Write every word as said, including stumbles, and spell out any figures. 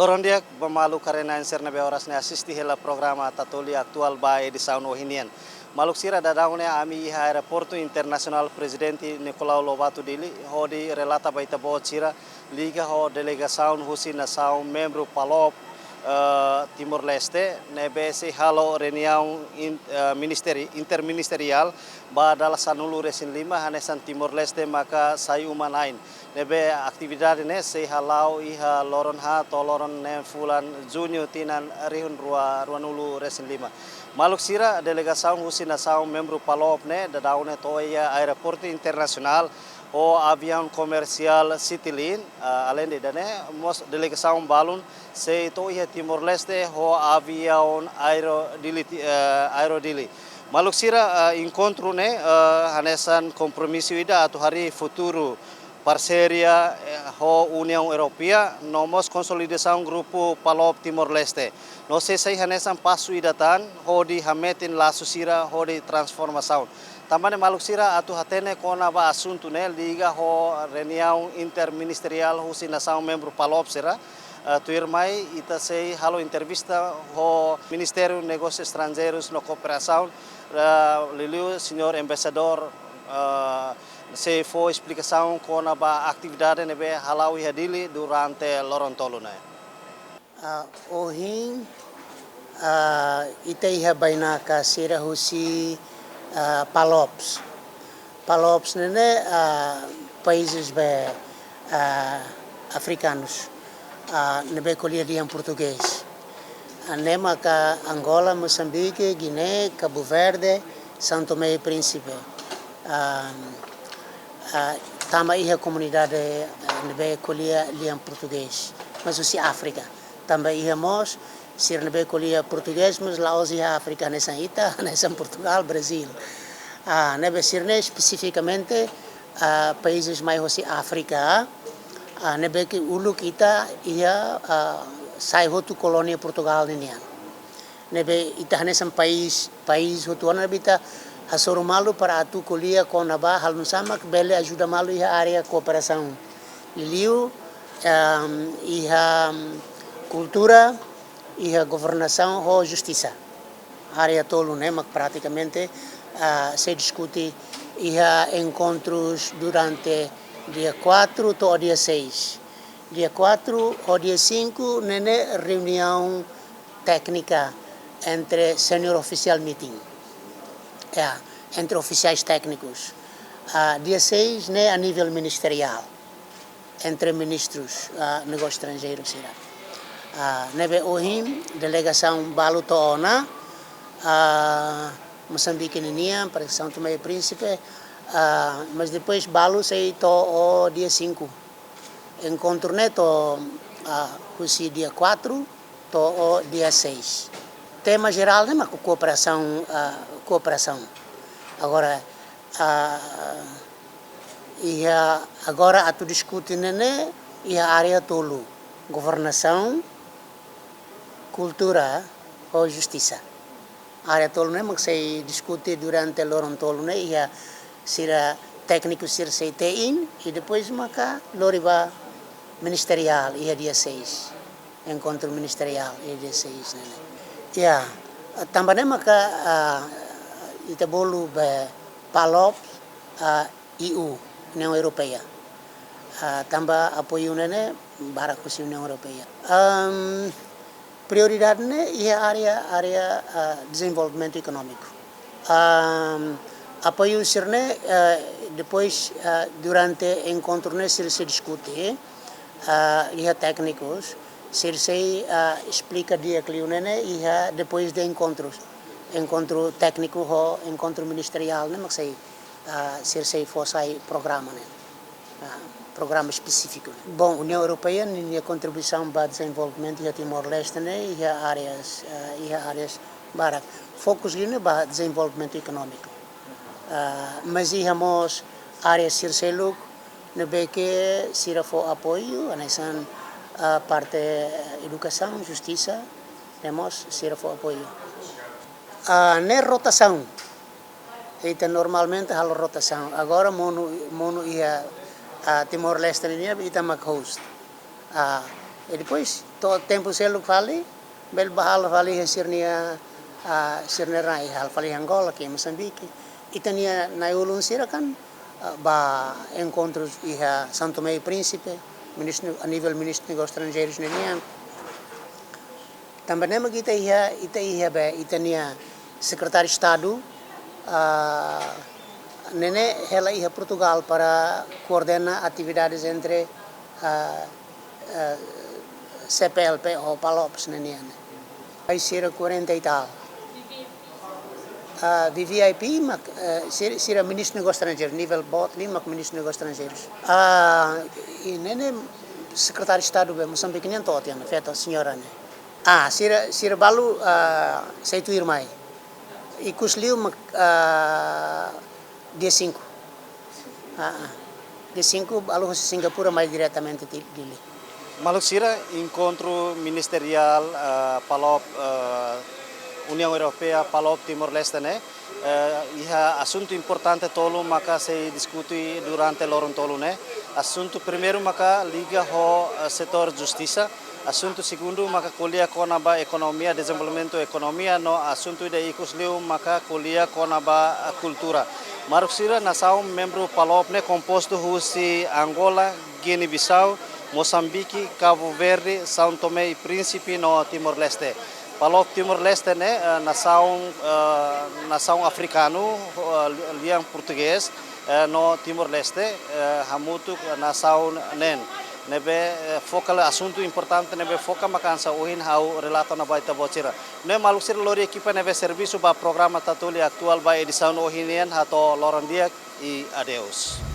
Loron di'ak ba maluk karenain sira ne'ebé oras ne'e asiste hela programa Tatoli Atuál ba edisaun ohin nian. Maluk sira, daudaun ne'e ami iha Aeroportu Internasionál Prezidente Nicolau Lobato Dili, hodi relata ba ita-boot sira liga ho delegasaun husi nasaun membru PALOP, eh, Timor-Leste, ne'ebé sei halo reuniaun in-, eh, ministeri-, interministeriál ba dala sanulu-resin-lima, hanesan Timor-Leste maka sai uma-na'in. Ne'ebé atividade ne'e sei hala'o iha loron haat to'o loron neen fulan Juñu tinan rihun rua, ruanulu-resin-lima. Maluk sira, delegasaun husi nasaun membru PALOP ne'e daudaun ne'e to'o iha Aeroportu Internasionál ho aviaun komersiál Citilink, ah, aleinde ida-ne'e, mós delegasaun balun sei to'o iha Timor-Leste ho aviaun Aero Dili, eh, Aero Dili. Maluk sira, eh, enkontru ne'e, eh, hanesan kompromisu ida atu harii futuru parseria, eh, ho Uniaun Europeia, no mós konsolidasaun grupu PALOP Timor-Leste. No sei sai hanesan pasu ida tan hodi hametin lasu sira hodi transformasaun. Tanba ne'e maluk sira atu hatene kona-ba asuntu ne'e liga ho reuniaun interministeriál husi nasaun membru PALOP sira, eh, tuirmai ita sei halo entrevista ho Ministériu Negósius Estranjeirus no Kooperasaun, eh, liuliu señór embaixadór, eh, sei fó esplikasaun kona-ba atividade ne'ebé hala'o iha Dili durante loron tolu ne'e. Ah, ohin, ah, ita iha bainaka sira husi, ah, PALOPs. PALOPs ne'e ne'e, ah, países be, ah, afrikanus, ah, ne'ebé ko'alia lian portugés. Ah, ne'e maka Angola, Mosambike, Guiné, Cabo Verde, São Tomé e Príncipe. Ah, ah, tanba iha komunidade, ah, ne'ebé ko'alia lian portugés. Mas husi Áfrika. Tanba iha mós sira ne'ebé ko'alia portugés, mas la'ós iha Áfrika, hanesan ita, hanesan Portugal, Brazil. Ah, ne'ebé sira ne'e espesifikamente, ah, países mai hosi Áfrika, ah, ne'ebé ke uluk ita iha, ah, sai hotu kolónia Portugal ninian. Ne'ebé ita hanesan país, país hotu ona ne'ebé ita hasoru malu para atu ko'alia kona-ba halo nu'usá mak bele ajuda malu iha área kooperasaun. Liuliu, ehm, iha, em, kultura, iha governasaun ho justisa. Área tolu ne'e mak pratikamente, ah, sei diskute iha enkontrus durante dia kuatru to'o dia seis. Dia kuatru ho dia sinku ne'e ne'e reuniaun téknika entre senior official meeting. Ya, entre ofisiais téknikus. Ah, dia seis ne'e a nível ministeriál, entre ministrus, ah, negósiu estranjeiru sira. Ah, ne'ebé ohin delegasaun balu to'o ona, ah, Mosambike ninian, para São Tomé e Príncipe, ah, mas depois balu sei to'o dia sinku. Enkontru ne'e to'o, ah, husi dia kuatru to'o dia seis. Tema jerál ne'e mak kooperasaun, ah, kooperasaun. Agora, ah, iha agora atu diskute ne'e ne'e iha área tolu, governasaun, kultura ho justisa. Área tolu ne'e mak sei diskute durante loron tolu ne'e iha sira tékniku sira sei te'in, i depois maka lori ba ministeriál iha dia seis. Enkontru ministeriál iha dia seis ne'e ne'e. Ya, tanba ne'e maka, ah, ita bolu be PALOP, ah, E U, Uniaun Europeia. Ah, tanba apoiu ne'e ne'e barak husi Uniaun Europeia. Am, prioridade ne'e iha área, área, ah, dezenvolvimentu ekonómiku. Am, apoiu sira ne'e, ah, depois, ah, durante enkontru ne'e sira sei diskute, ah, iha téknikus, sira sei, ah, esplika di'ak liu ne'e ne'e iha depois de enkontrus. Enkontru tékniku ho enkontru ministeriál ne'e mak sei, ah, sira sei fó sai programa ne'e. Ah, programa espesífiku. Bom, Uniaun Europeia ninia kontribuisaun ba dezenvolvimentu iha Timor-Leste ne'e iha áreas, ah, iha áreas barak. Fokus ne'e ba dezenvolvimentu ekonómiku. Ah, mas iha mós áreas sira seluk ne'ebé ke sira fó apoiu, hanesan, ah, parte edukasaun, justisa, ne'e mós sira fó apoiu. Ah, ne'e rotasaun. Ita normalmente halo rotasaun. Agora monu, monu iha, ah, Timor-Leste nian ita mak host. Ah, E depois, to'o tempu seluk fali, bele bá halo fali iha sira-nia, ah, sira-nia rai, halo fali Angola, ka Mosambike. Ita-nia na'i-ulun sira kan, ah, bá enkontru iha São Tomé e Príncipe, ministru, a nivel ministru negósius estranjeirus ninian. Tanba ne'e mak ita iha, ita iha be, ita-nia sekretáriu Estadu, ah, ne'e ne'e hela iha Portugal para koordena atividades entre, ah, ah, C P L P ho PALOP sira-nian. Ai sira quarenta e tal. Ah, V V I P mak, eh, sira, sira ministru negósius estranjeirus, nivel boot liu mak ministru negósius estranjeirus. Ah, i ne'e ne'e sekretáriu Estadu be Mosambike nian to'o tiha ona, feto señora ne'e. Ah, sira, sira balu, ah, sei tuir mai. Ikus liu mak, ah, dia cinco. Ah, ah. Dia cinco balu husi Singapura mai diretamente Di-, Dili. Maluk sira, enkontru ministeriál, ah, PALOP, ah, Uniaun Europeia, PALOP Timor-Leste ne'e, eh, iha asuntu importante tolu maka sei diskute durante loron tolu ne'e. Asuntu primeiru maka liga ho, eh, setór justisa. Asuntu segundu maka ko'alia kona-ba ekonomia, dezenvolvimentu ekonomia, no asuntu ida ikus liu maka ko'alia kona-ba, eh, kultura. Maluk sira, nasaun membru PALOP ne'e kompostu husi Angola, Guiné-Bissau, Mosambike, Cabo Verde, São Tomé e Príncipe no Timor-Leste. PALOP Timor-Leste ne'e, eh, nasaun, eh, nasaun afrikanu, eh, li-, lian portugés, eh, no Timor-Leste, eh, hamutuk nasaun neen. Ne'ebé, eh, foka asuntu importante ne'ebé foka maka hanesan ohin ha'u relata ona ba ita-boot sira. Ne'e maluk sira, lori ekipa ne'ebé servisu ba programa Tatoli Atuál ba edisaun ohin nian, hato'o loron di'ak i adeus.